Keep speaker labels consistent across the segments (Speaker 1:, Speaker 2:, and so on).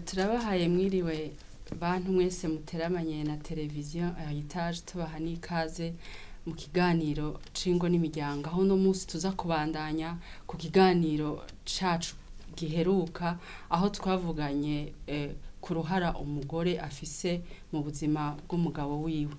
Speaker 1: Turabahaye mwiriwe bantu mwese muteramanye na televiziyo Heritage, tubaha n'ikaze mu kiganiro c'ingo n'imiryango, aho uno munsi tuza kubandanya ku kiganiro cacu giheruka, aho twavuganye ku ruhara umugore afise mu buzima bw'umugabo wiwe.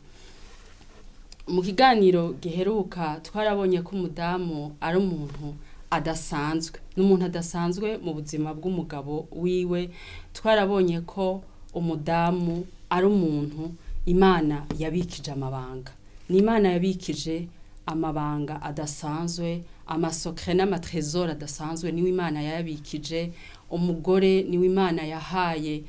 Speaker 1: Mu kiganiro giheruka twarabonye ko umudamu ari umuntu adasanzwe, n'umuntu adasanzwe mu buzima bw'umugabo wiwe. Twarabonye ko umudamu ari umuntu Imana yabikije amabanga, ni Imana yabikije amabanga adasanzwe, amasokre n'amatrezor adasanzwe niwe Imana yayabikije. Umugore niwe Imana yahaye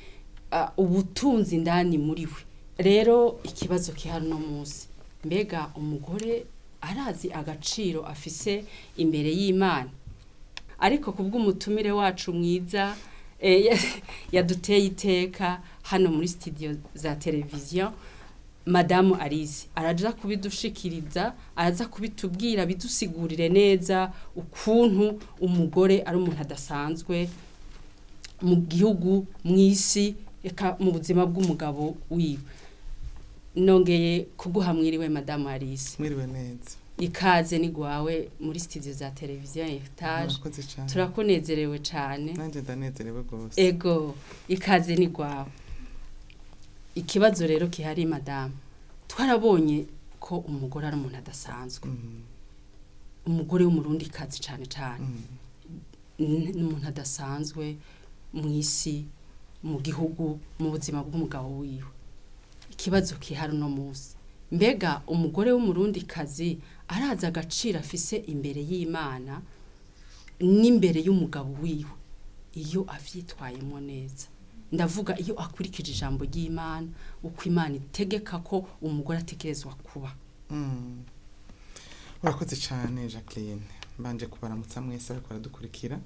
Speaker 1: ubutunzi indani muri we. Rero ikibazo kihari uno munsi, mbega umugore arazi agaciro afise imbere y'Imana? Ariko kubw'umutumire wacu mwiza yaduteye iteka hano muri studio za televiziyo, Madamu Alice araza kubidushikiriza, araza kubitubwira, bidusigurire neza ukuntu umugore ari umuntu adasanzwe mu gihugu, mw'isi, eka mu buzima bw'umugabo wiwe. Nongeye kuguha mwiriwe Madamu Alice.
Speaker 2: Mwiriwe neza.
Speaker 1: Ikaze ni gwawe muri studio za televiziyo Heritage.
Speaker 2: Murakoze cane.
Speaker 1: Turakunezerewe cane.
Speaker 2: Nanje ndanezerewe gose.
Speaker 1: Ego, ikaze ni gwawe. Ikibazo rero kihari madamu, twarabonye ko umugore ari umuntu adasanzwe. Umugore w'umurundi kazi cane cane. Ni umuntu adasanzwe mw'isi, mu gihugu, mu buzima bw'umugabo wiwe. Ikibazo kihari uno munsi, mbega umugore w'umurundi kazi arazi agaciro afise imbere y'Imana n'imbere y'umugabo wiwe iyo avyitwayemwo neza? Ndavuga iyo akurikije ijambo ry'Imana, uko Imana itegeka ko umugore ategerezwa kuba.
Speaker 2: Urakoze cane Jacqueline. Mbanje kubaramutsa mwese ariko baradukurikira.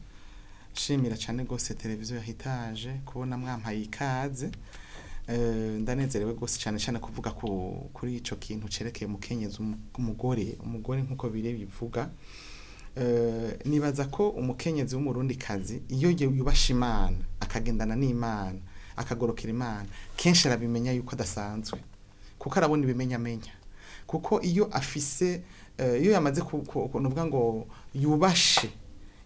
Speaker 2: Nshimira cane gose televiziyo ya Heritage kubona mwampaye ikaze. Ndanezerewe gose cane cane kuvuga kuri ico kintu cerekeye umukenyezi, umugore nkuko bire bivuga. Nibaza ko umukenyezi w'umurundi kazi iyo yubasha Imana, akagendana n'Imana, akagorokera Imana, kenshi arabimenya yuko adasanzwe, kuko arabona ibimenyamenya. Kuko iyo afise iyo yamaze nuvuga ngo yubashe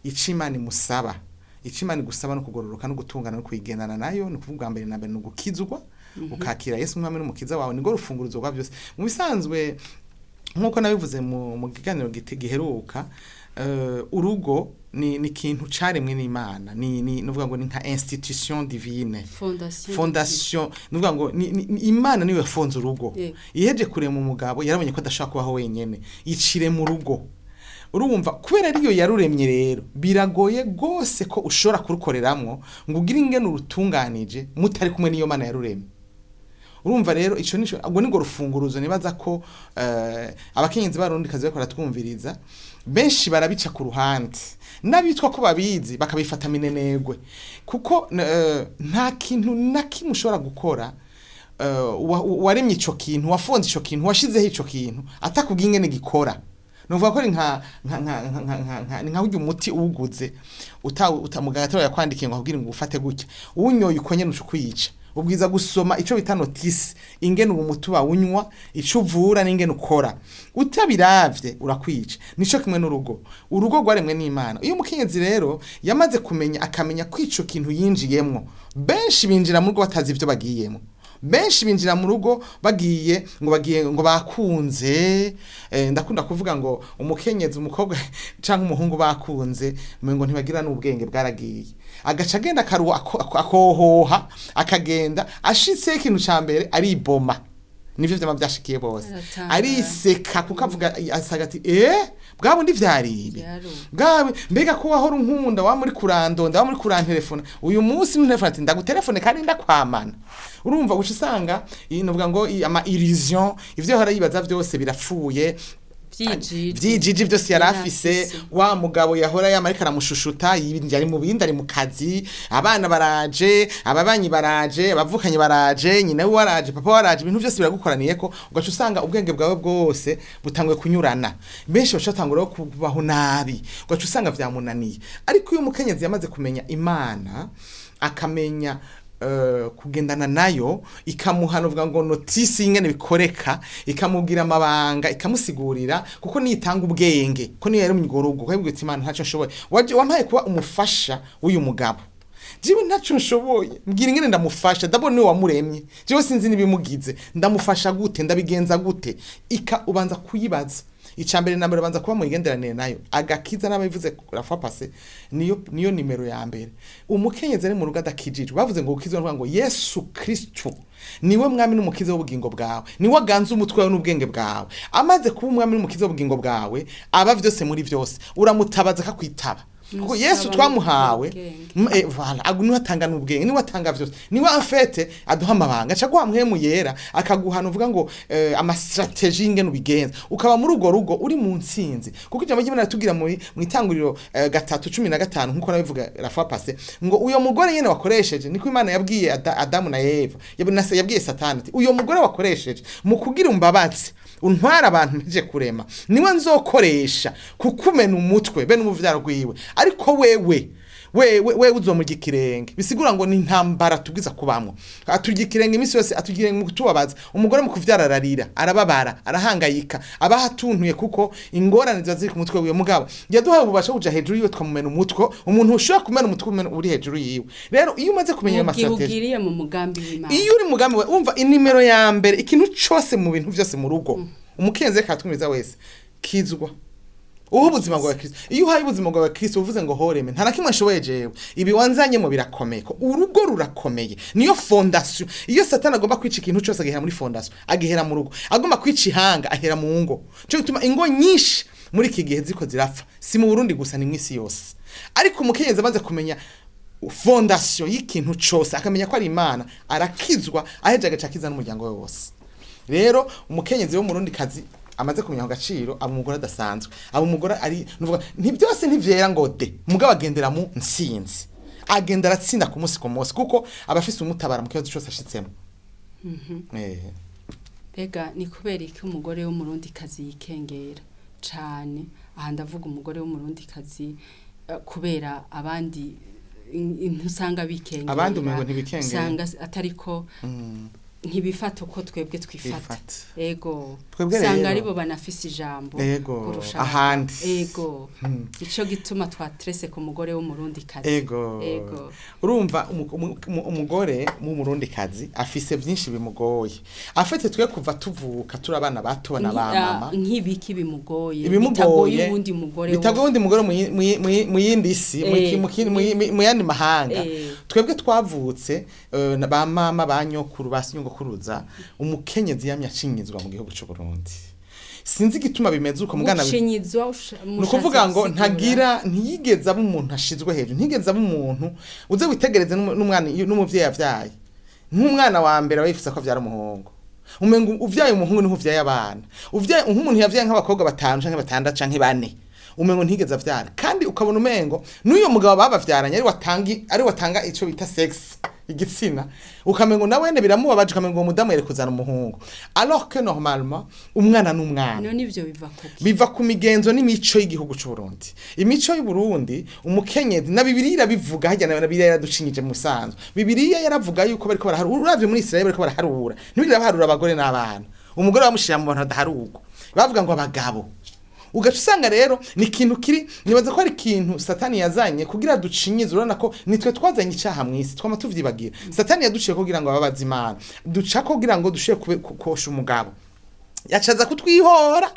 Speaker 2: ico Imana imusaba, ico Imana igusaba no kugororoka no gutungana no kuyigendana nayo, ni kuvuga mbere na mbere ni ugukizwa, ukakira Yesu umwami n'umukiza wawe, nirwo rufunguruzo rwa byose. Mu bisanzwe nkuko nabivuze mu kiganiro giheruka, urugo ni ikintu caremwe n'Imana, ni nuvuga ngo ni nka institution divine,
Speaker 1: fondation,
Speaker 2: nuvuga ngo ni Imana niwe yafonze urugo. Iheje kurema umugabo yarabonye ko adashaka kubaho wenyene, yicire mu rugo. Urumva kubera ariyo yaruremye rero biragoye gose ko ushobora kurukoreramwo ngo ugire ingene urutunganije mutari kumwe n'iyo Mana yaruremye. Urumva rero ico nico ubwo nirwo rufunguruzo nibaza ko abakenyezi barundi kazi bakora twumviriza benshi barabica ku ruhande, n'abitwa ko babizi bakabifata minenegwe, kuko nta kintu na kimwe ushobora gukora waremye ico kintu, wafonze ico kintu, washizeho ico kintu atakubwiye ingene gikora. Nuvuga ko ari nka nka nka nka nka nka ni nka urya umuti uwuguze muganga atari yakwandikiye ngo akubwire ngo ufate gutya, uwunyoye uko nyene uca ukwica. Ubwiza gusoma ico bita notice, ingene uwo muti bawunywa, ico uvura n'ingene ukora. Utabiravye urakwica. Nico kimwe n'urugo. Urugo rwaremwe n'Imana. Iyo umukenyezi rero yamaze kumenya, akamenya ko ico kintu yinjiyemwo, benshi binjira mu rugo batazi ivyo bagiyemwo. Benshi binjira mu rugo bagiye ngo bagiye ngo bakunze. Ndakunda kuvuga ngo umukenyezi, umukobwa canke umuhungu bakunze, ngo ntibagira n'ubwenge bwaragiye. Agaca agenda akaruha, akohoha, akagenda ashitse ikintu ca mbere ariboma. Nivyo vyama vyashikiye bose.
Speaker 1: Aratangara.
Speaker 2: Ariseka kuko avuga asaga ati bwa bundi vyari ibi.
Speaker 1: Vyari ubu.
Speaker 2: Bwawe mbega ko wahora unkunda, wa muri kurandonda, wa muri kurantelefona, uyu munsi ntelefona ati ndagutelefone kandi ndakwamana. Urumva guca usanga nuvuga ngo ama illusion, ivyo yahora yibaza vyose birapfuye.
Speaker 1: Vyijiji.
Speaker 2: Vyijiji vyose yari afise.
Speaker 1: Yarafise.
Speaker 2: Wa mugabo yahora yama ariko aramushushuta, yari mu bindi, ari mu kazi, abana baraje, ababanyi baraje, abavukanyi baraje, nyina we waraje, papa waraje, ibintu byose biragukoraniyeko, ugaca usanga ubwenge bwawe bwose butanguye kunyurana. Benshi baca batangura kubaho nabi, ugaca usanga vyamunaniye. Ariko iyo umukenyezi yamaze kumenya Imana, akamenya kugendana nayo, ikamuha nuvuga ngo notice y'ingene bikoreka, ikamubwira amabanga, ikamusigurira, kuko niyo itanga ubwenge, ko niyo yari mu rugo, ukabwira uti: "Imana, ntacyo nshoboye, waje wampaye kuba umufasha w'uyu mugabo, jewe ntacyo nshoboye, mbwira ingene ndamufasha. Ndabona niwe wamuremye, jewe sinzi nibimugize, ndamufasha gute? Ndabigenza gute?" Ika ubanza kuyibaza. Icya mbere na mbere, ubanza kuba mu migenderanire nayo. Agakiza n'ababivuze la fois passée, niyo nimero ya mbere. Umukenyezi ari mu rugo adakijijwe, bavuze ngo gukizwa ngo Yesu Kristo niwe mwami n'umukiza w'ubugingo bwawe, niwe aganza umutwe wawe n'ubwenge bwawe. Amaze kuba umwami n'umukiza w'ubugingo bwawe, aba vyose muri vyose. Uramutabaza akakwitaba, kuko
Speaker 1: Musaba
Speaker 2: Yesu twamuhawe
Speaker 1: n'ubwenge.
Speaker 2: Voilà, niwe atanga n'ubwenge, niwe atanga vyose, niwe en fait aduha amabanga, aca guha Mpwemu Yera, akaguhana uvuga ngo ama stratégie ingene ubigenza, ukaba muri urwo rugo uri mu ntsinzi. Kuko ijambo ry'Imana ritubwira muri mu Itanguriro 3:15, nkuko nabivuga la fois passée, ngo uyo mugore nyene wakoresheje, niko Imana yabwiye Adamu na Eva, yabwiye Satani ati: "Uyo mugore wakoresheje mu kugira umbabazi untwara abantu mpije kurema, niwe nzokoresha kukumena umutwe be n'umuvyaro rwiwe, ariko wewe uzomurya ikirenge." Bisigura ngo ni intambara tubwiza kubamwo. Aturya ikirenge iminsi yose, aturya ikirenge mu kutubabaza. Umugore mu kuvyara ararira, arababara, arahangayika, aba ahatuntuye, kuko ingorane ziba ziri ku mutwe wiwe. Mugabo yaduhaye ububasha kuja hejuru yiwe, tukamumena umutwe. Umuntu ushobora kumena umutwe uri hejuru yiwe. Rero iyo umaze kumenya ayo
Speaker 1: Mu gihe
Speaker 2: ma stratégie,
Speaker 1: ugiriye mu mugambi w'Imana.
Speaker 2: Iyo uri mugambi we, umva, inimero ya mbere, ikintu cose mu bintu vyose mu rugo, umukenzi reka atwumviriza wese: kizwa, uha ubuzima bwawe Kristo. Iyo uhaye ubuzima bwawe Kristo, uvuze ngo: "Horeme, nta na kimwe nshoboye jewe, ibi wanzanyemo birakomeye." Ko urugo rurakomeye, niyo fondation. Iyo Satani agomba kwica ikintu cyose, agihera muri fondation, agihera mu rugo. Agomba kwica ihanga, ahera mu ngo. Cyo gituma ingo nyinshi muri iki gihe ziko zirapfa, si mu Burundi gusa, ni mw'isi yose. Ariko umukenyezi amaze kumenya fondation y'ikintu cyose, akamenya ko ari Imana, arakizwa, aheje agaca akiza n'umuryango we wose. Rero umukenyezi w'Umurundi kazi amaze kumenya ako gaciro, aba umugore adasanzwe, aba umugore ari nuvuga nti byose ntivyera ngo de, mugabo agendera mu ntsinzi, agenda aratsinda ku munsi ku munsi, kuko aba afise umutabara mu kibazo cyose ashitsemo.
Speaker 1: Mbega ni kubera iki umugore w'Umurundi kazi yikengera cane? Aha ndavuga umugore w'Umurundi kazi, kubera abandi ntusanga bikengera.
Speaker 2: Abandi umengo ntibikengera.
Speaker 1: Usanga atariko ntibifata uko twebwe twifata.
Speaker 2: Bifata.
Speaker 1: Ego.
Speaker 2: Twebwe
Speaker 1: usanga
Speaker 2: rero-
Speaker 1: aribo banafise ijambo kurusha
Speaker 2: ahandi.
Speaker 1: Ego, ico gituma twatrese ku mugore w'Umurundi kazi. Ego.
Speaker 2: Urumva, umugore w'Umurundi kazi afise byinshi bimugoye afite. Twe kuva tuvuka turi abana bato na ba mama.
Speaker 1: Nk'ibiki bimugoye
Speaker 2: ibimugoye
Speaker 1: bitagoye uwundi mugore?
Speaker 2: Bitagoye uwundi mugore mu yindi si, mu yandi mahanga. Twebwe twavutse, na ba mama, ba nyokuru, ba sinyogokuruza, umukenyezi yamye acinyizwa mu gihugu c'u Burundi. Sinzi igituma bimeze uko mugana.
Speaker 1: Gucinyizwa
Speaker 2: Ni ukuvuga ngo
Speaker 1: mushatse gusigura?
Speaker 2: Ntagira, ntiyigeze aba umuntu ashizwe hejuru, ntiyigeze aba umuntu uze witegereze n'umwana n'umuvyeyi yavyaye. Nk'umwana wa mbere aba yifuza ko avyara umuhungu, umengo uvyaye umuhungu niho uvyaye abana. Uvyaye nk'umuntu yavyaye nk'abakobwa batanu canke batandatu canke bane, umengo ntigeze avyara. Kandi ukabona umengo n'uyo mugabo babavyaranye ari watanga ico bita sex, igitsina, ukamengo na wene biramubabaje, ukamengo uwo mudamu yari kuzana umuhungu, alors que normalement umwana n'umwana.
Speaker 1: None ivyo biva kuki?
Speaker 2: Biva ku migenzo n'imico y'igihugu c'u Burundi. Imico y'u Burundi, umukenyezi, na Bibiliya irabivuga harya, na Bibiliya yaraducinyije mu musanzu. Bibiliya yaravuga yuko bariko baraharura, uravye muri Israel bariko baraharura, ntibigira baharura abagore n'abana. Umugore bamushira mu bantu badaharurwa, bavuga ngo abagabo. Ugaca usanga rero ni ikintu kiri, nibaza ko ari ikintu Satani yazanye kugira ducinyize. Urabona ko nitwe twazanye icyaha mu isi, twama tuvyibagira. Satani yaduciye kugira ngo ababaze Imana, duca kugira ngo dushobore kosha umugabo, yacaza kutwihora,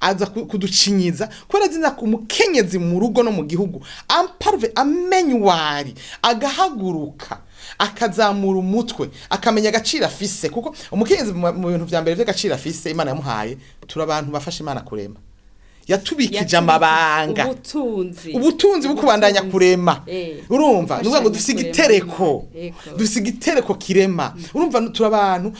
Speaker 2: aza kuducinyiza, kubera azi ko umukenyezi mu rugo no mu gihugu amparve amenya uwari, agahaguruka, akazamura umutwe, akamenya agaciro afise. Kuko umukenyezi mu bintu vya mbere vy'agaciro afise Imana yamuhaye, turi abantu bafasha Imana kurema, yatubikije amabanga.
Speaker 1: Ubutunzi.
Speaker 2: Ubutunzi bwo kubandanya
Speaker 1: Ubutunzi.
Speaker 2: kurema. Urumva, nuvuga ngo dufise
Speaker 1: Gufashanya
Speaker 2: igitereko,
Speaker 1: kurema. Ego.
Speaker 2: dufise igitereko kirema. Urumva, turi abantu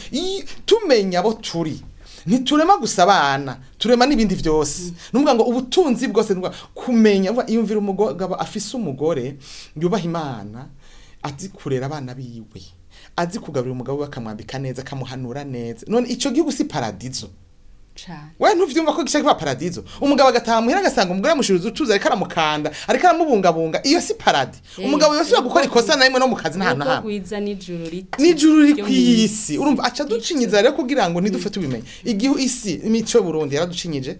Speaker 2: tumenya abo turi. Ntiturema gusa abana, turema n'ibindi vyose. Nuvuga ngo ubutunzi bwose, nuvuga kumenya, uvuga iyumvira umugabo afise umugore yubaha Imana, azi kurera abana biwe, azi kugaburira umugabo we, akamwambika neza, akamuhanura neza. None ico gihugu si paradizo?
Speaker 1: Cane.
Speaker 2: We ntuvyumva ko gica kiba paradizo? Umugabo agataha muhira, agasanga umugore amushiriza utuzi, ariko aramukanda, ariko aramubungabunga. Iyo si paradis? Umugabo yosubira gukora ikosa na rimwe no mu kazi, nta hantu na
Speaker 1: Urugo
Speaker 2: hamwe.
Speaker 1: rwiza n'ijuru rito
Speaker 2: N'ijuru riri
Speaker 1: ryo
Speaker 2: kw'isi. Urumva aca ducinyiza rero kugira ngo ntidufe tubimenye. Igihe isi imico y'Uburundi yaraducinyije,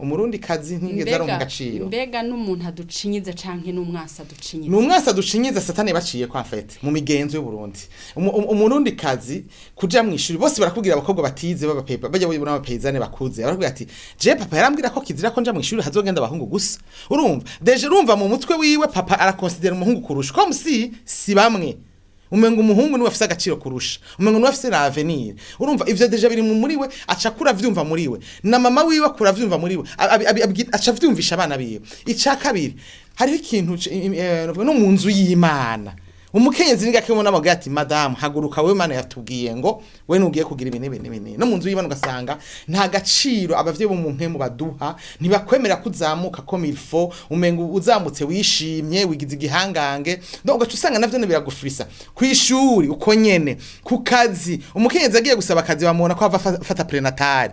Speaker 2: Umurundi kazi ntigeze aronka agaciro.
Speaker 1: Mbega n'umuntu aducinyiza canke n'umwasi aducinyiza?
Speaker 2: Ni umwasi aducinyiza, Satani baciye kwa fete mu migenzo y'Uburundi. Umurundi kazi kuja mw'ishuri, bose barakubwira, abakobwa batize b'abapepa bajya bibona abapaysanne bakuze, barakubwira ati: "Je papa yarambwira ko kizira ko nja mw'ishuri, hazogenda abahungu gusa." Urumva déjà, urumva mu mutwe wiwe papa arakonsidera umuhungu kurusha, comme si si bamwe, umenga umuhungu niwe afise agaciro kurusha, umenga niwe afise l'avenir. Urumva ivyo déjà biri mu muri we, aca akura avyumva muri we, na mama wiwe akura avyumva muri we, aca avyumvisha abana biwe. Ica kabiri, hariho ikintu no mu nzu y'Imana, umukenyezi ni gake ubona amubwira ati: "Madamu, haguruka wewe, Imana yatubwiye ngo we nugiye kugira ibi n'ibi n'ibi n'ibi." No mu nzu y'Imana ugasanga nta gaciro abavyeyi bo mu mpemu baduha, ntibakwemera ko uzamuka comme il faut, umenga uzamutse wishimye, wigize igihangange. Donc ugaca usanga navyo biragufrisa. Kw'ishuri uko nyene, ku kazi, umukenyezi agiye gusaba akazi bamubona ko ava afata prénatal,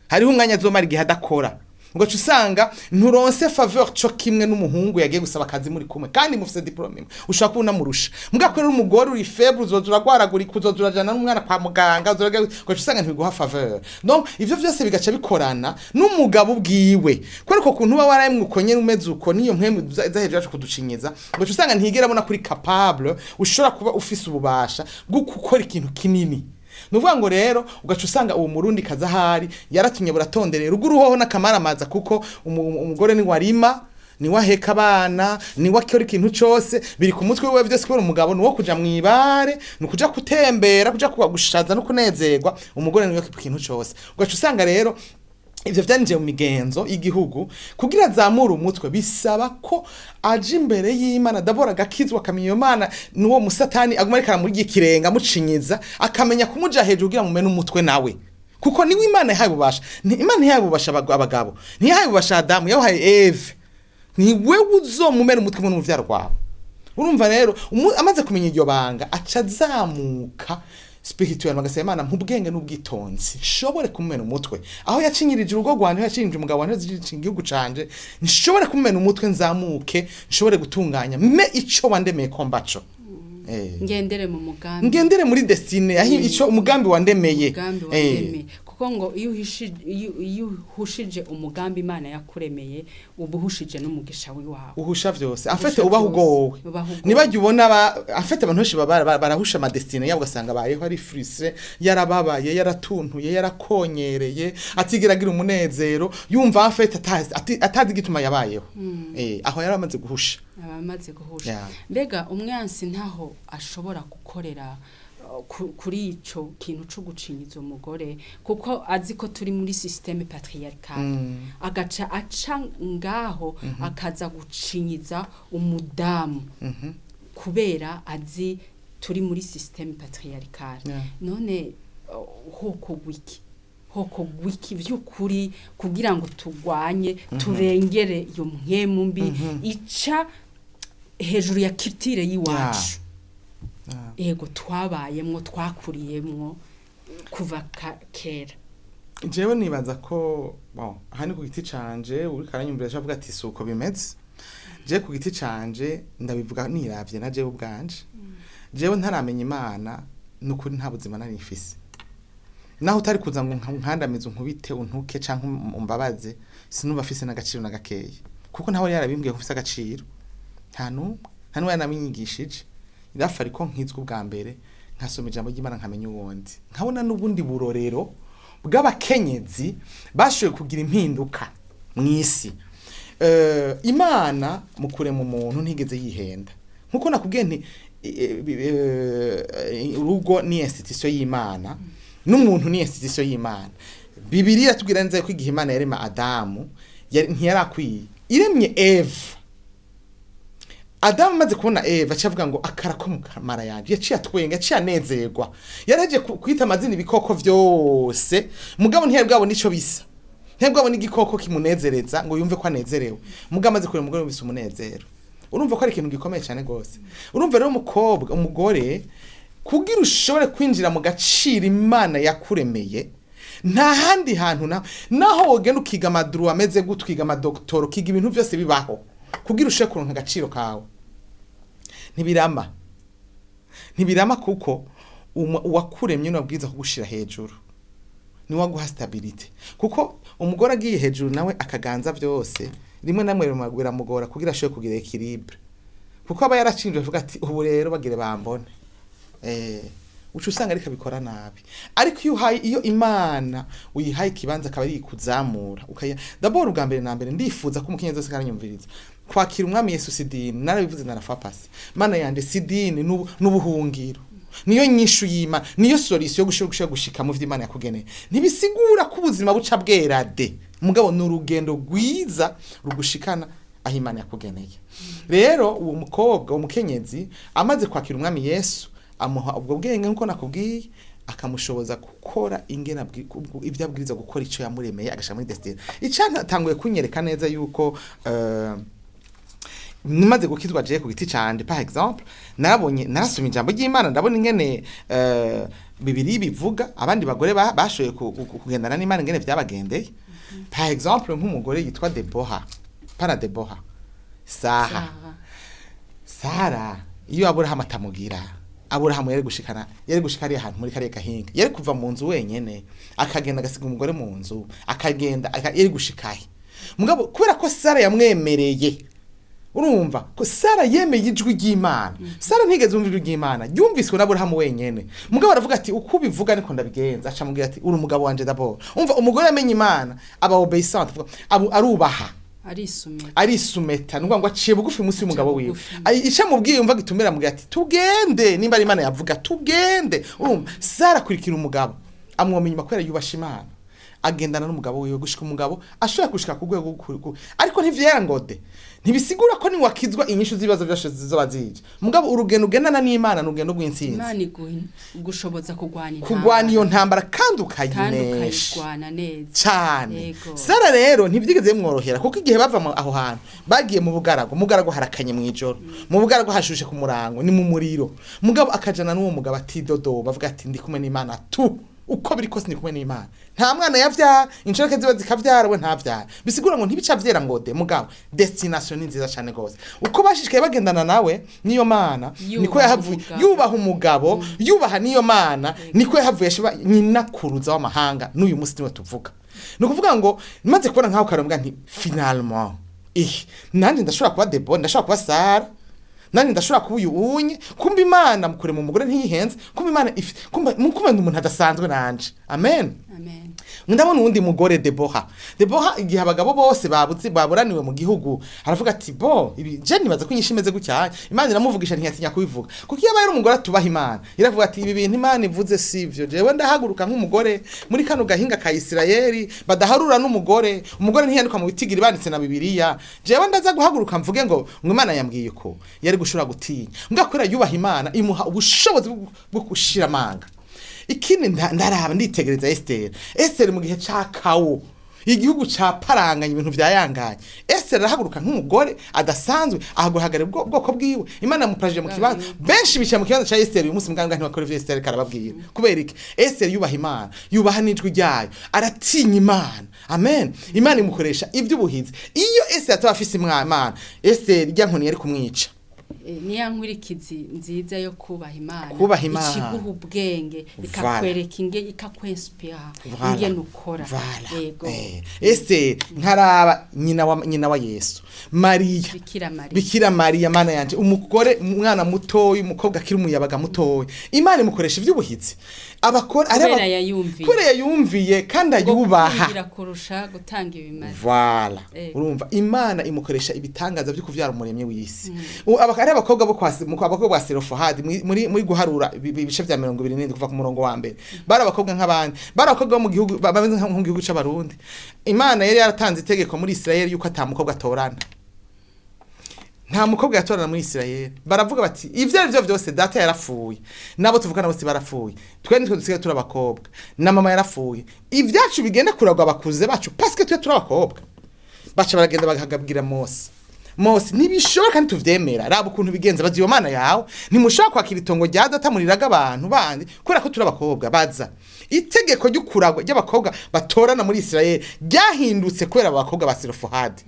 Speaker 2: hariho umwanya azomara igihe adakora, ugaca usanga nturonse faveur co kimwe n'umuhungu yagiye gusaba akazi muri kumwe kandi mufise diplôme imwe, ushobora kuba unamurusha. Mbwa ko rero umugore uri faible, uzoza uragwaragurika, uzoza urajana n'umwana kwa muganga, ugaca usanga ntibiguha faveur. Donc ivyo vyose bigaca bikorana n'umugabo ubwiwe, kubera uko kuntu uba warayemwe uko nyene, umeze uko, niyo mpwemu za hejuru yacu kuducinyiza, ugaca usanga ntigera abona kuri capable, ushobora kuba ufise ububasha bwo gukora ikintu kinini. Ni ukuvuga ngo rero ugaca usanga uwo Murundi kaza ahari yaratumye buratonderera urugo uruhoho n'akamaramaza, kuko umugore ni warima, niwe aheka abana, niwe akora ikintu cose, biri ku mutwe wiwe vyose, kubera umugabo ni uwo kuja mw'ibare, ni ukuja gutembera, kuja gushaza no kunezerwa. Umugore niwe ku kintu cose. Ugaca usanga rero ivyo vyaninjiye mu migenzo y'igihugu. Kugira azamure umutwe bisaba ko aja imbere y'Imana d'abord, agakizwa, akamenya iyo Mana n'uwo musatani aguma ariko aramurya ikirenga amucinyiza, akamenya kumuja hejuru kugira mumene umutwe nawe, kuko niwe Imana yahaye ububasha. Imana ntiyahaye ububasha abagabo, ntiyahaye ububasha Adamu, yabuhaye Eve. Ni wewe uzomumena umutwe mu n'uruvyaro rwawe. Urumva rero amaze kumenya iryo banga, aca azamuka spirituel, agasaba Imana mu bwenge n'ubwitonzi: "Nshobore kumumena umutwe aho yacinyirije urugo rwanje, aho yacinyirije umugabo wanje, aho yacinyirije igihugu canje, nshobore kumumena umutwe, nzamuke, nshobore gutunganya me ico wandemeye ko mbaco."
Speaker 1: Ngendere mu mugambi.
Speaker 2: Ngendere muri destinée aho ico umugambi wandemeye.
Speaker 1: Umugambi wandemeye, kuko ngo iyo uhushije umugambi Imana yakuremeye, uba uhushije n'umugisha w'iwawe.
Speaker 2: Uhusha vyose en fait.
Speaker 1: Uhusha
Speaker 2: Ubaho
Speaker 1: vyose.
Speaker 2: ugowe.
Speaker 1: Ubaho ugowe.
Speaker 2: Nibajya ubona en fait abantu benshi barahusha ama destinée yabo, ugasanga abayeho ari frustré, yarababaye, yaratuntuye, yarakonyereye, atigera agira umunezero, yumva en fait atazi igituma yabayeho. Aho yari amaze guhusha.
Speaker 1: Abamaze guhusha.
Speaker 2: Yeah.
Speaker 1: Mbega umwansi ntaho ashobora gukorera kuri ico kintu co gucinyiza umugore, kuko azi ko turi muri système patriarcale, agaca aca ngaho akaza gucinyiza umudamu, kubera azi turi muri système patriarcale? None hoko gwiki vy'ukuri kugira ngo tugwanye, turengere iyo mpwemu mbi ica hejuru ya culture y'iwacu? Ego, twabayemwo, twakuriyemwo kuva kera.
Speaker 2: Jewe nibaza ko, bon, aha ni ku giti canje, uriko aranyumvira avuga ati si uko bimeze. Je ku giti canje ndabivuga niravye na jewe ubwanje. Jewe ntaramenya Imana, nukuri nta buzima nari mfise. Naho utari kuza ngo nkandamize, unkubite, untuke canke umbabaze, sinumva afise n'agaciro na gakeya, kuko ntawe yarabimbwiye ko mfise agaciro, nta n'umwe, nta n'uwo yanabinyigishije. Irafa ariko nkizwa ubwa mbere, nkasoma ijambo ry'Imana, nkamenya uwundi, nkabona n'ubundi burorero bw'abakenyezi bashoboye kugira impinduka mw'isi. Imana mu kurema umuntu ntigeze yihenda. Nkuko nakubwiye nti urugo ni institution y'Imana, n'umuntu ni institution y'Imana. Bibiliya iratubwira neza ko igihe Imana yarema Adamu, ntiyarakwiye, iremye Eva. Adamu amaze kubona Eva aca avuga ngo akara ko mu mara yanje, yaciye atwenga, yaciye anezerwa. Yaraje kwita amazina ibikoko vyose, mugabo ntiyari bwabona ico bisa, ntiyari bwabona igikoko kimunezereza ngo yumve ko anezerewe. Mugabo amaze kureba umugore yumvise umunezero. Urumva ko ari ikintu gikomeye cyane gose. Urumva rero umukobwa, umugore, kugira ushobore kwinjira mu gaciro Imana yakuremeye, nta handi hantu naho wogenda ukiga ama droit ameze gute, ukiga amadokitoro, ukiga ibintu byose bibaho, kugira ushobore kuronka agaciro kawe, ntibirama, ntibirama, kuko uwakuremye niwe kugushira hejuru, niwe aguha stabilité. Kuko umugore agiye hejuru nawe akaganza byose, rimwe na rimwe biramugora kugira ashobore kugira équilibre, kuko aba yaracinjwe, avuga ati ubu rero bagire bambone, uca usanga ariko abikora nabi. Ariko iyo uhaye, iyo Imana uyihaye ikibanza akaba ari kuzamura ukaya, d'abord ubwa mbere na mbere ndifuza ko umukenyezi wese aranyumviriza, kwakira Umwami Yesu si idini. Narabivuze narafa pasi, Mana yanje, si idini, n'ubuhungiro, niyo nyishu y'Imana, niyo solution yo gushobora gushika mu vy'Imana yakugeneye. Ntibisigura ko ubuzima buca bwera de, mugabo ni urugendo rwiza rugushikana aho Imana yakugeneye. Rero uwo mukobwa, umukenyezi amaze kwakira Umwami Yesu, amuha ubwo bwenge nkuko nakubwiye, akamushoboza gukora ingena ibyo abwiriza gukora, icyo yamuremeye, agashira muri destinée. Icyatanguye kunyereka neza yuko nimaze gukizwa, je ku giti canje, par exemple, narabonye, narasomye ijambo ry'Imana, ndabona ingene Bibiri bivuga abandi bagore bashoboye kugendana n'Imana, ingene vyabagendeye. Par exemple nk'umugore yitwa Deboha, pana Deboha, Saha. Sara, iyo Aburahamu atamugira, Aburahamu yari gushikana, yari gushika ari ahantu muri kariya gahinga, yari kuva mu nzu wenyene akagenda agasiga umugore mu nzu akagenda, yari gushikahe? Mugabo kubera ko Sara yamwemereye, urumva ko Sara yemeye ijwi ry'Imana. Sara ntigeze yumva ijwi ry'Imana, yumviswe n'Aburahamu wenyene, mugabo aravuga ati uko ubivuga niko ndabigenza. Aca amubwira ati uri umugabo wanje. D'abord umva, umugore yamenye Imana aba obéissante, arubaha.
Speaker 1: Arisumira.
Speaker 2: Arisumeta, nukuvuga ngo aciye bugufi munsi y'umugabo wiwe.
Speaker 1: Bugufi.
Speaker 2: Ico amubwiye yumva gitumira, amubwira ati tugende, nimba ari Imana yavuga tugende. Urumva Sara akurikira umugabo, amwoma inyuma kubera yubasha Imana, agendana n'umugabo wiwe gushika umugabo ashobora gushika ku rwego ariko ntivyera ngo de. Ntibisigura ko niwakizwa inyishu z'ibibazo byose zizoba zije, mugabo urugendo ugendana n'Imana ni urugendo rw'intsinzi.
Speaker 1: Imana igushoboza kurwana
Speaker 2: Kurwana iyo
Speaker 1: intambara.
Speaker 2: ntambara kandi
Speaker 1: Kandi
Speaker 2: ukayinesha.
Speaker 1: Ukayirwana neza.
Speaker 2: Cyane.
Speaker 1: Yego.
Speaker 2: Sara rero ntibyigeze bimworohera, kuko igihe bava aho hantu bagiye mu bugaragu, mu bugaragu harakanye mu ijoro, mu bugaragu hashushe ku murango, ni mu muriro, mugabo akajana n'uwo mugabo atidodoba, avuga ati ndi kumwe n'Imana tu, uko biri kose ndi kumwe n'Imana. Nta mwana yavyara, inshoreke ziba zikavyara, we ntavyara. Bisigura ngo ntibica vyera ngo de, mugabo destination ni nziza cyane gose. Uko bashishikaye bagendana nawe niyo Mana,
Speaker 1: Yubaha
Speaker 2: niko yahavuye
Speaker 1: umugabo.
Speaker 2: Yubaha umugabo, yubaha niyo Mana, niko yahavuye ashiba nyinakuruza w'amahanga n'uyu munsi niwe tuvuga. Ni ukuvuga ngo maze kubona nkaho karombwa nti finalement nanjye ndashobora kuba Debora, ndashobora kuba Sara, nanjye ndashobora kuba uyu unye. Kumba Imana mukure mu mugore ntiyihenze, kumba Imana kumba ndi umuntu adasanzwe nanje. Amen.
Speaker 1: Amen.
Speaker 2: Ndabona uwundi mugore, Deboha. Deboha, igihe abagabo bose babuze, baburaniwe mu gihugu, aravuga ati bo ibi je nibaza ko inyishu imeze gutya. Imana iramuvugisha, ntiyatinya kubivuga, kuko iyo abaye ari umugore atubaha Imana, iravuga ati ibi bintu Imana ivuze sivyo, jewe ndahaguruka nk'umugore muri kano gahinga ka Isirayeli badaharura n'umugore, umugore ntiyandikwa mu bitigiri banditse na Bibiliya, jewe ndaza guhaguruka mvuge ngo Imana yambwiye ko. Yari gushobora gutinya, mbwa kubera yubaha Imana imuha ubushobozi bwo gushira amanga. Ikindi ndaraba nditegereza Esther. Esther mu gihe ca kawo, igihugu ca paranganye, ibintu vyayangaye, Esther arahaguruka nk'umugore adasanzwe, ahaguhagarara ubwoko bwiwe. Imana yamuprajije mu kibanza, benshi bicaye mu kibanza ca Esther uyu munsi muganga ntibakora ivyo Esther karababwira. Kubera iki? Esther yubaha Imana, yubaha n'ijwi ryayo, aratinya Imana. Amen. Imana imukoresha ivy'ubuhizi. Iyo Esther ataba afise Imana, Esther irya nkoni yari kumwica.
Speaker 1: Niya nkurikizi nziza yo kubaha Imana.
Speaker 2: Kubaha Imana.
Speaker 1: Ikiguha ubwenge, ikakwereka ikakwinspira
Speaker 2: Voilà.
Speaker 1: ingene ukora.
Speaker 2: Voilà.
Speaker 1: Yego.
Speaker 2: Ese nkaraba nyina wa Yesu, Mariya.
Speaker 1: Bikira Mariya.
Speaker 2: Bikira Mariya, Mana yanje, umugore, umwana mutoyi, umukobwa akiri umuyabaga mutoyi, Imana imukoresha ivy'ubuhizi abakora ari
Speaker 1: Kubera yayumviye.
Speaker 2: Kubera yayumviye kandi
Speaker 1: Ngo
Speaker 2: ayubaha.
Speaker 1: kumvira kurusha gutanga ibimazi.
Speaker 2: Voilà. Urumva Imana imukoresha ibitangaza byo kuvyara umuremyi w'isi. Ari abakobwa bo kwa abakobwa ba Serofohadi muri guharura ibice vya 27 kuva ku murongo wa mbere, bari abakobwa nk'abandi, bari abakobwa bo mu gihugu bameze nko mu gihugu c'Abarundi. Imana yari yaratanze itegeko muri Israel yuko ata mukobwa atorana. Nta mukobwa yatorana muri Israel. Baravuga bati ivyo ari byo byose data yarapfuye, nabo tuvugana bose barapfuye, twe nitwe dusigaye turi abakobwa, na mama yarapfuye, ivyacu bigenda kuragwa abakuze bacu paske twe turi abakobwa. Baca baragenda bagahagabwira Mose. Mose, ntibishoboka, ntituvyemera, raba ukuntu bigenza, bazi iyo mana yawe, ntimushobora kwakira itongo rya data muriraga abantu bandi kubera ko turi abakobwa. Baza itegeko ry'ukuragwa ry'abakobwa batorana muri Israel ryahindutse kubera abo bakobwa ba Selofohadi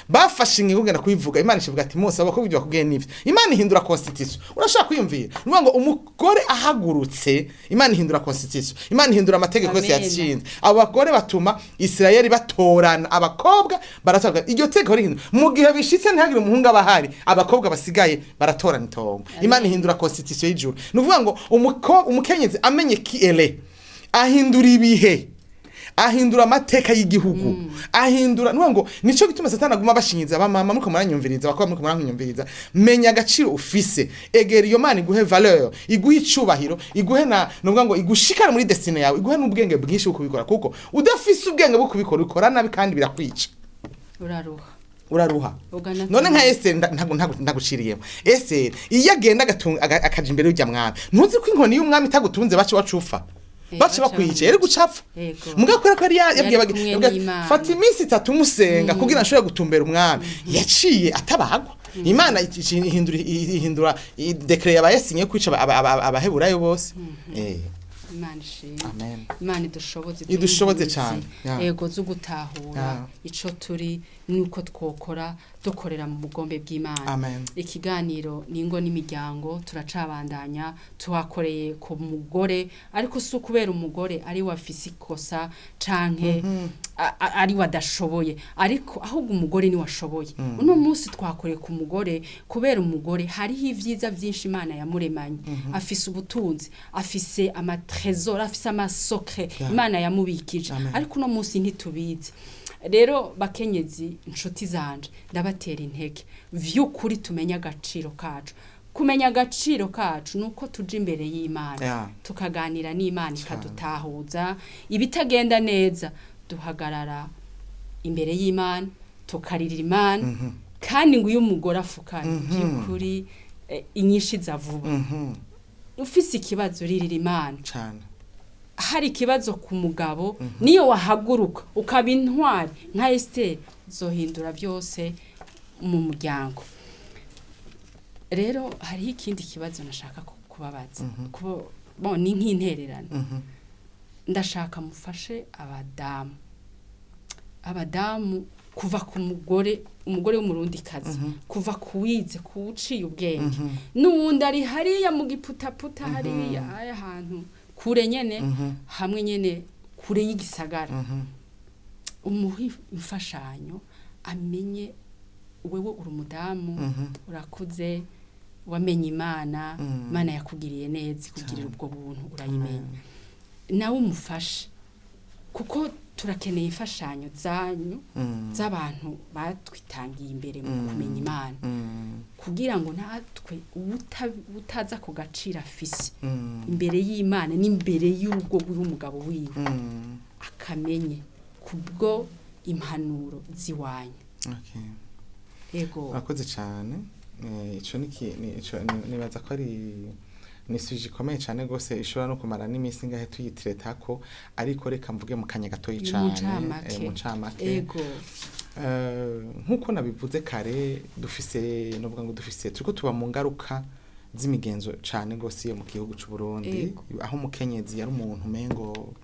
Speaker 2: bafashe ingingo kugenda kubivuga. Imana ishivuga ati Mose, abakobwa ibyo bakubwiye nivyo. Imana ihindura constitution. Urashaka kwiyumvira ni ngo umugore ahagurutse, Imana ihindura constitution, Imana ihindura amategeko yose
Speaker 1: Amen.
Speaker 2: yatsinze. Abo bagore batuma Israel batorana abakobwa, baratorana, iryo tegeko rihindura. Mu gihe bishitse ntihagire umuhungu aba ahari, abakobwa basigaye baratorana itongo. Imana ihindura constitution y'ijuru. Ni ukuvuga ngo umukenyezi amenye kiele ahindura ibihe, ahindura amateka y'igihugu, ahindura nuvuga ngo nico gituma Satani aguma bashinyiza. Abamama muriko muranyumviriza, abakobwa muriko muranyumviriza, menya agaciro ufise, egera iyo Mana iguhe valeur, iguhe icubahiro, iguhe na nuvuga ngo igushikane muri destiny yawe, iguhe n'ubwenge bwinshi bwo kubikora, kuko udafise ubwenge bwo kubikora ukora nabi kandi birakwica.
Speaker 1: Uraruha.
Speaker 2: Uraruha.
Speaker 1: Ugana.
Speaker 2: None nka Esther, ntaguciriyemo, Esther iyo agenda akaja imbere y'urya mwami, ntuzi ko inkoni y'umwami itagutunze bace wacufa, bace
Speaker 1: baca
Speaker 2: bakwica, yari gucapfa. Mugabo kubera ko yari yabwiye
Speaker 1: Yari kumwe n'Imana.
Speaker 2: fata iminsi 3 musenga kugira nshobore gutumbera umwami, yaciye atabagwa. Imana ihindura décret yabayesinye kwica abaheburayo bose.
Speaker 1: Imana ishimwe.
Speaker 2: Amen.
Speaker 1: Imana idushoboze.
Speaker 2: Idushoboze
Speaker 1: duhe
Speaker 2: cane.
Speaker 1: inkomezi, ego, zo gutahura ico turi nuko twokora dukorera mu bugombe bw'Imana.
Speaker 2: Amen.
Speaker 1: Ikiganiro ningo n'imiryango turacabandanya. Tuhakoreye ku mugore, ariko si ukubera umugore ari we afise ikosa canke ari we adashoboye, ariko ahubwo umugore niwe ashoboye. Uno munsi twakoreye ku mugore kubera umugore hariho ivyiza vyinshi Imana yamuremanye. Afise ubutunzi, afise ama trésor, afise ama secret Imana yamubikije.
Speaker 2: Amen.
Speaker 1: Ariko uno munsi ntitubizi. Rero bakenyezi inshuti zanje, ndabatera intege vy'ukuri tumenye agaciro kacu. Kumenya agaciro kacu nuko tuja imbere y'Imana, tukaganira n'Imana, ikadutahuza ibitagenda neza. Duhagarara imbere y'Imana, tukaririra Imana, kandi ngo iyo umugore afukanye by'ukuri, inyinshi za vuba. Ufise ikibazo uririra Imana.
Speaker 2: Cane.
Speaker 1: Hari ikibazo ku mugabo, niyo wahaguruka ukaba intwari nka Esther, uzohindura byose mu muryango. Rero hariho ikindi kibazo nashaka kubabaza. Bon, ni nk'intererano. Ndashaka mufashe abadamu kuva ku mugore, umugore w'umurundikazi, kuva ku wize, ku uciye ubwenge, n'uwundi ari hariya mu giputaputa, hariya aya hantu kure nyene, hamwe nyene kure y'igisagara, umuhe imfashanyo amenye wewe uri umudamu, urakuze, wamenye Imana, Imana yakugiriye neza ikugirira ubwo buntu, urayimenya, nawe umufashe, kuko turakeneye imfashanyo zanyu z'abantu batwitangiye imbere mu kumenya Imana, kugira ngo natwe utaza ku gaciro afise imbere y'Imana n'imbere y'urugo rw'umugabo wiwe, akamenye kubwo impanuro ziwanyu.
Speaker 2: Okay.
Speaker 1: Ego.
Speaker 2: Urakoze cyane. Ico ico nibaza ko ari ni sujet ikomeye cyane gose, ishobora no kumara n'iminsi ngahe tuyitretako, ariko reka mvuge mu kanya gatoyi
Speaker 1: Ni mu
Speaker 2: cane.
Speaker 1: ncamake.
Speaker 2: Mu ncamake.
Speaker 1: Ego.
Speaker 2: Nkuko nabivuze kare, dufise, novuga ngo dufise, turiko tuba mu ngaruka z'imigenzo cane gose yo mu gihugu c'u Burundi, aho umukenyezi yari umuntu umengo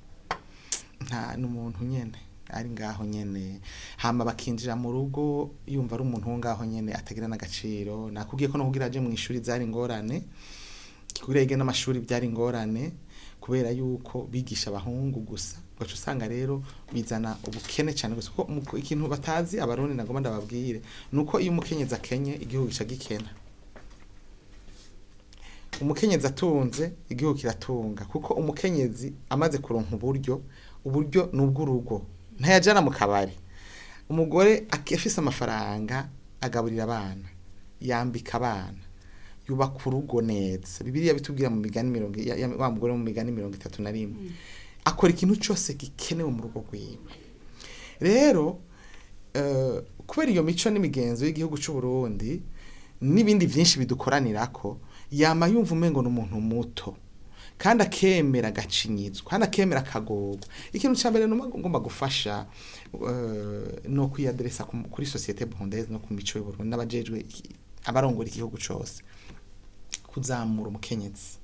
Speaker 2: nta n'umuntu nyene ari ngaho nyene, hama bakinjira mu rugo yumva ari umuntu wo ngaho nyene atagira n'agaciro. Nakubwiye ko no kugira aje mu ishuri zari ingorane, kugira yige n'amashuri byari ingorane, kubera yuko bigisha abahungu gusa. Ugaca usanga rero bizana ubukene cyane gusa, kuko ikintu batazi Abarundi nagomba ndababwire nuko iyo umukenyezi akenye, igihugu gica gikena. Umukenyezi atunze, igihugu kiratunga, kuko umukenyezi amaze kuronka uburyo, uburyo ni ubw'urugo, ntayajana mu kabari. Umugore afise amafaranga agaburira abana, yambika abana, yubaka urugo neza. Bibiliya bitubwira mu migani mirongo wa mugore wo mu migani 31 akora ikintu cyose gikenewe mu rugo rwiwe. Rero kubera iyo mico n'imigenzo y'igihugu c'u Burundi. n'ibindi byinshi bidukoranirako, yama yumva umengo ni umuntu muto, kandi akemera agacinyizwa, kandi akemera akagorwa. Ikintu cya mbere numa ngomba gufasha no kwiyaderesa kuri société burundaise no ku mico y'Uburundi n'abajejwe abarongora igihugu cose, kuzamura umukenyezi.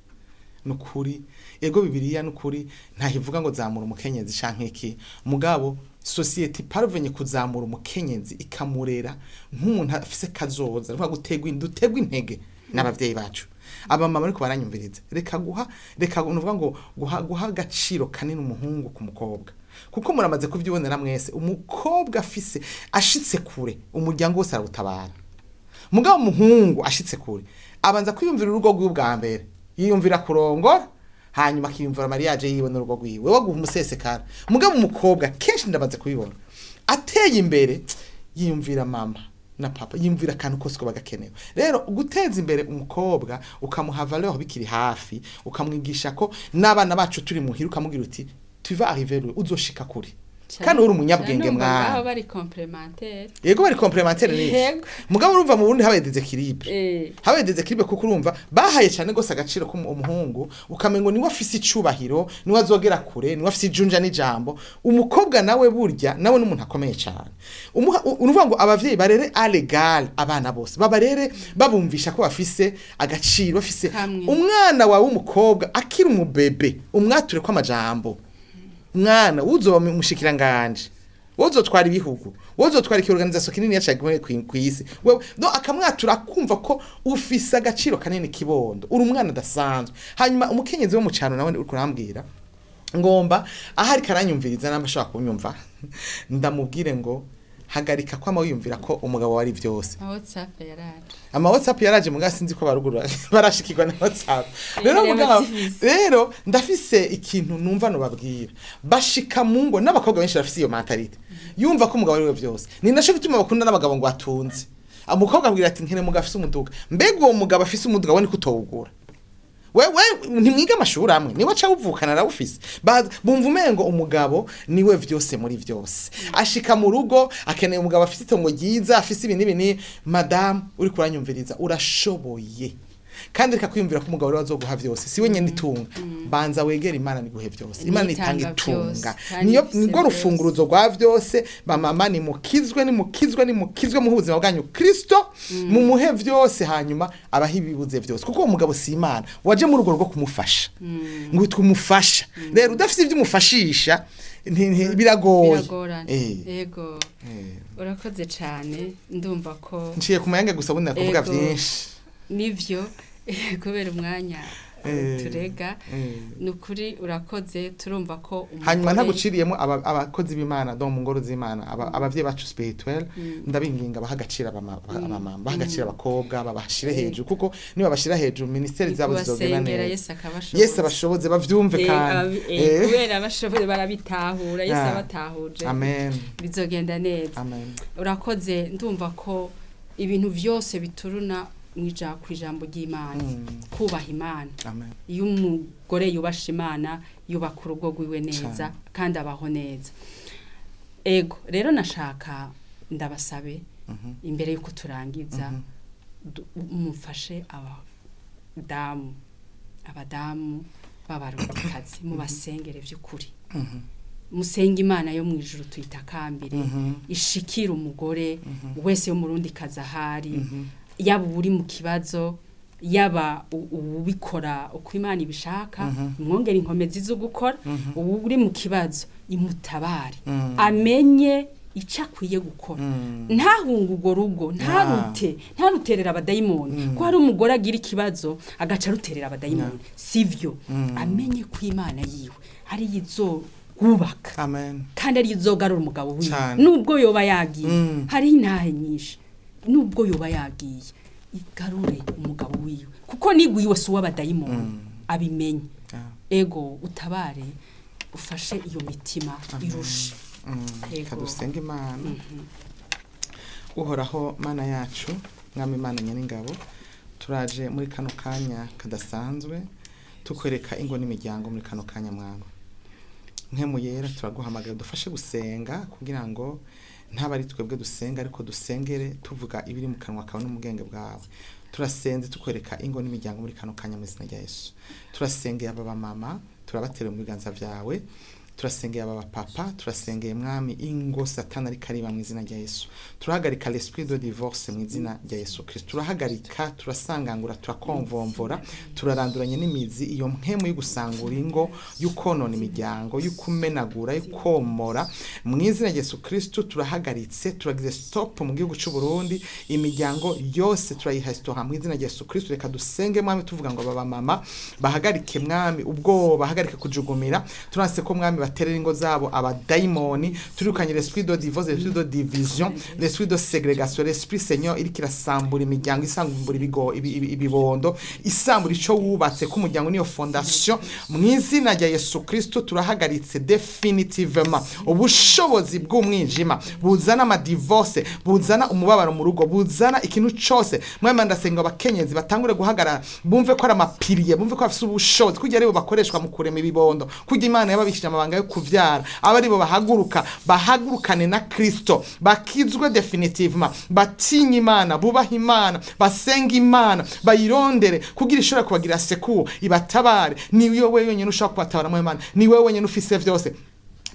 Speaker 2: Nukuri ego, Bibiliya nukuri ntahivuga ngo zamura umukenyezi canke iki, mugabo société parvenye kuzamura umukenyezi ikamurera nk'umuntu afise kazoza, ruvuga gutegwa dutegwa intege n'abavyeyi bacu. Abamama ariko baranyumviriza, reka guha, reka nuvuga ngo guha agaciro kanini umuhungu ku mukobwa, kuko muramaze kuvyibonera mwese, umukobwa afise ashitse kure umuryango wose arawutabara. Mugabo umuhungu ashitse kure abanza kwiyumvira urugo rwiwe bwa mbere, yiyumvira kurongora, hanyuma akiyumvira mariage yiwe n'urugo rwiwe, waguha umusesekara. Mugabo umukobwa kenshi ndamaze kubibona ateye imbere yiyumvira mama na papa, yiyumvira akantu kose ko bagakenewe. Rero guteza imbere umukobwa, ukamuha valeur bikiri hafi, ukamwigisha ko n'abana bacu turi muhira, ukamubwira uti tu vas arriver loin, uzoshika kure kandi uri umunyabwenge
Speaker 1: mwana.
Speaker 2: Mwana
Speaker 1: bari complémentaire.
Speaker 2: Yego, bari complémentaire ni
Speaker 1: Yego.
Speaker 2: Mugabo urumva mu Burundi habaye déséquilibre, habaye déséquilibre, kuko urumva bahaye cyane gose agaciro ko umuhungu, ukamengo niwe afise icubahiro, niwe azogera kure, niwe afise ijunja n'ijambo. Umukobwa nawe burya nawe n'umuntu akomeye cyane. Uruvuga ngo abavyeyi barere à l'égal abana bose, babarere babumvisha ko bafise agaciro, bafise
Speaker 1: Kamwe.
Speaker 2: Umwana wawe w'umukobwa akiri umubebe, umwature ko amajambo: mwana, uzoba umushikiranganje, wozotwara ibihugu, wozotwara iki organisation kinini yacaye kw'isi wewe. No akamwatura akumva ko ufise agaciro kanini, kibondo, uri umwana adasanzwe. Hanyuma umukenyezi wo mu cano nawe uriko urambwira, ngomba ahari karanyumviriza, namba ashobora kunyumva, ndamubwire ngo hagarika kwama wiyumvira ko umugabo wari byose.
Speaker 1: WhatsApp yaraje.
Speaker 2: Ama WhatsApp yaraje, muga sinzi ko baruguru barashikirwa na WhatsApp. Rero
Speaker 1: Yari
Speaker 2: mugabo
Speaker 1: abativisi.
Speaker 2: rero ndafise ikintu numva no babwira bashika mu ngo, n'abakobwa benshi bafise iyo mentalité, yumva ko umugabo ari we byose. Ni naco gituma bakunda n'abagabo ngo atunze. Umukobwa abwira ati nkene mugabo afise umuduga. Mbega uwo mugabo afise umuduga, we niko utowugura? Wewe ntimwiga amashuri amwe, niwe aca awuvukana arawufise. Bumva umengo umugabo niwe vyose muri vyose. Ashika mu rugo akeneye umugabo afise itongo ryiza, afise ibi n'ibi. Ni madamu uri kuranyumviriza, urashoboye, kandi reka kwiyumvira ko umugabo ariwe azoguha vyose. Si we nyene itunga. Banza wegere Imana niguhe vyose. Imana itanga
Speaker 1: Nitanga
Speaker 2: itunga.
Speaker 1: vyose, kandi
Speaker 2: Niyo
Speaker 1: ifise
Speaker 2: nirwo
Speaker 1: vyose.
Speaker 2: rufunguruzo rwa vyose. Bamama, nimukizwe, nimukizwe, nimukizwe, muhe ubuzima bwanyu Kristo, mumuhe vyose, hanyuma abaha ibibuze vyose, kuko uwo mugabo si Imana waje muri urwo rugo kumufasha, ngo witwa umufasha. Rero udafise ivyo umufashisha biragoye.
Speaker 1: Biragorana. Yego. Urakoze cyane, ndumva ko
Speaker 2: Nciye ku mayange gusa, ubundi nakuvuga
Speaker 1: Ego.
Speaker 2: vyinshi.
Speaker 1: Nivyo, kubera umwanya turega. Ni ukuri urakoze, turumva ko
Speaker 2: Hanyuma
Speaker 1: umugore-
Speaker 2: ntaguciriyemo, abakozi b'Imana do mu ngoro z'Imana, abavyeyi bacu spirituel, ndabinginga baha agaciro abamama, baha agaciro abakobwa, babashire hejuru, kuko niba bashira hejuru ministeri
Speaker 1: Ni
Speaker 2: zabo zizogenda
Speaker 1: kubasengera,
Speaker 2: neza.
Speaker 1: Yesu akabashoboza.
Speaker 2: Yesu abashoboze bavyumve. Kandi
Speaker 1: Kubera abashoboye barabitahura, Yesu abatahuje
Speaker 2: Amen.
Speaker 1: bizogenda neza.
Speaker 2: Amen.
Speaker 1: Urakoze, ndumva ko ibintu byose bituruna ku ijambo ry'Imana, kubaha Imana.
Speaker 2: Amen.
Speaker 1: Iyo umugore yubasha Imana, yubaka urugo rwiwe neza kandi abaho neza. Ego, rero nashaka ndabasabe imbere yuko turangiza, mumfashe abadamu b'Abarundikazi, mubasengere by'ukuri, musenge Imana yo mu ijuru tuyitakambire, ishikire umugore wese yo murundi kazi ahari, yaba uri mu kibazo, yaba uwubikora uko Imana ibishaka, mwongere inkomezi zo gukora. Ubu uri mu kibazo imutabare, amenye icyo akwiye gukora, ntahunge urwo rugo, ntarute, ntaruterera abadayimoni, ko hari umugore agira ikibazo agaca aruterera abadayimoni. Sivyo. Amenye ko Imana yiwe ari izobwubaka
Speaker 2: Amen.
Speaker 1: kandi ari izogarura umugabo wiwe
Speaker 2: Cane.
Speaker 1: nubwo yoba yagiye. Hariho intahe nyinshi, nubwo yoba yagiye, igarure umugabo wiwe, kuko nigwiwe si uw'abadayimoni, abimenye. Ego, utabare, ufashe iyo mitima irushe. Ego.
Speaker 2: Kadusenga Imana. Uhoraho Mana yacu, Mwami Imana nyeningabo, turaje muri kano kanya kadasanzwe tukwereka ingo n'imiryango. Muri kano kanya, Mwami Mpwemu Yera, turaguhamagara dufashe gusenga kugira ngo Ntaba ari twebwe dusenga, ariko dusengere tuvuga ibiri mu kanwa kawe n'ubwenge bwawe. Turasenze tukwereka ingo n'imiryango muri kano kanya mu izina rya Yesu. Turasengeye aba bamama, turabatera mu biganza byawe. Turasengeye aba bapapa, turasengeye Mwami ingo Satani ariko ariba mu izina rya Yesu. Turahagarika l'esprit de divorce mu izina rya Yesu Kristo. Turahagarika, turasangangura, turakomvomvora, turaranduranye n'imizi iyo mpemu yo gusangura ingo, y'ukonona imiryango, y'ukumenagura, y'ukomora mu izina rya Yesu Kristo. Turahagaritse, turagize stop mu gihugu cy'u Burundi. Imiryango yose turayiha mu izina rya Yesu Kristo. Reka dusenge Mwami tuvuga ngo aba mama bahagarike Mwami ubwoba, bahagarike kujugumira. Turanse ko Mwami baterera ingo zabo abadaimoni. Turukanye l'esprit de divorce, l'esprit de division, l'esprit de ségrégation, l'esprit, Seigneur, iriko irasambura imiryango, isambura ibigo, ibibondo, isambura ico wubatse ko umuryango niyo fondation. Mu izina rya Yesu Kristo turahagaritse définitivement ubushobozi bw'umwijima buzana amadivorce, buzana umubabaro mu rugo, buzana ikintu cose. Mwami, ndasenga abakenyezi batangure guhagarara, bumve ko ari amapiliers, bumve ko bafise ubushobozi kugira aribo bakoreshwa mu kurema ibibondo, kugira Imana yababikije amabanga yo kuvyara, aba aribo bahaguruka, bahagurukane na Kristo, bakizwe définitivement, batinye Imana, bubaha Imana, basenga Imana, bayirondere kugira ishobora kubagira secours, ibatabare. Ni wewe wenyine ushobora kubatabara mu Imana, ni wewe wenyine ufise vyose.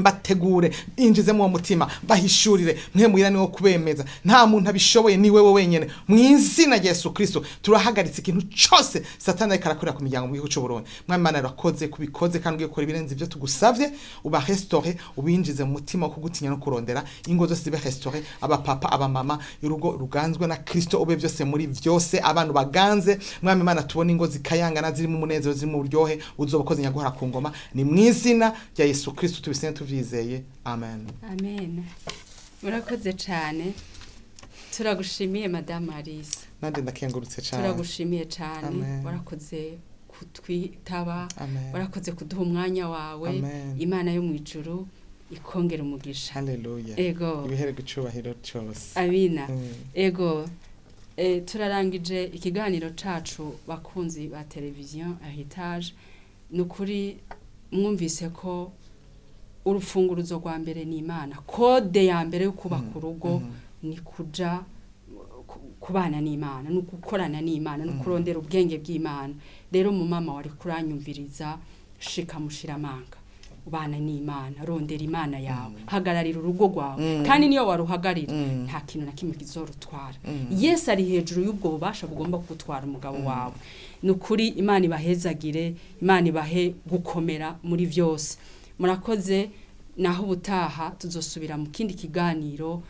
Speaker 2: Bategure, injize mu mutima, bahishurire mwe niwo kubemeza. Nta muntu abishoboye, ni wewe wenyene. Mu izina rya Yesu Kristo turahagaritse ikintu cyose Satani ariko arakorera ku miryango mu gihugu cy'u Burundi. Mwami Imana, urakoze kubikoze kandi ugiye gukora ibirenze ibyo tugusavye. Uba restaure, ubinjize mu mutima wo kugutinya no kurondera. Ingo zose zibe restaurées, abapapa, abamama, urugo ruganzwe na Kristo, ube byose muri byose, abantu baganze. Mwami Imana, tubone ingo zikayangana, zirimo umunezero, zirimo uburyohe. Uzoba ukoze, nyaguhora ku ngoma. Ni mu izina rya Yesu Kristo tubisenge tuvyizeye, amen.
Speaker 1: Amen. Murakoze cyane, turagushimiye, Madamu Alice.
Speaker 2: Nanje ndakengurutse cyane.
Speaker 1: Turagushimiye cyane.
Speaker 2: Amen.
Speaker 1: Warakoze kutwitaba.
Speaker 2: Amen.
Speaker 1: Warakoze kuduha umwanya wawe.
Speaker 2: Amen.
Speaker 1: Imana yo mu ijuru ikongera umugisha.
Speaker 2: Haleluya.
Speaker 1: Ego.
Speaker 2: Ibihererwa icubahiro cyose.
Speaker 1: Amina. Ego. Turarangije ikiganiro cacu, bakunzi ba televiziyo Heritage. Ni ukuri mwumvise ko urufunguruzo rwa mbere ni Imana. Code ya mbere yo kubaka urugo ni kuja kubana n'Imana, ni ugukorana n'Imana, ni ukurondera ubwenge bw'Imana. Rero mu mama wari kuranyumviriza, shika mushiramanga, ubana n'Imana, rondera Imana yawe, hagararira urugo rwawe. Kandi niyo waruhagarira, nta kintu na kimwe kizorutwara. Yesu ari hejuru y'ubwo bubasha bugomba kugutwara umugabo wawe. Ni ukuri Imana ibahezagire, Imana ibahe gukomera muri byose. Murakoze, naho ubutaha tuzosubira mu kindi kiganiro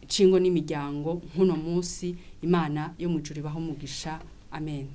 Speaker 1: cingo n'imiryango nk'uno munsi. Imana yo mu ijuru ibahe umugisha, amen.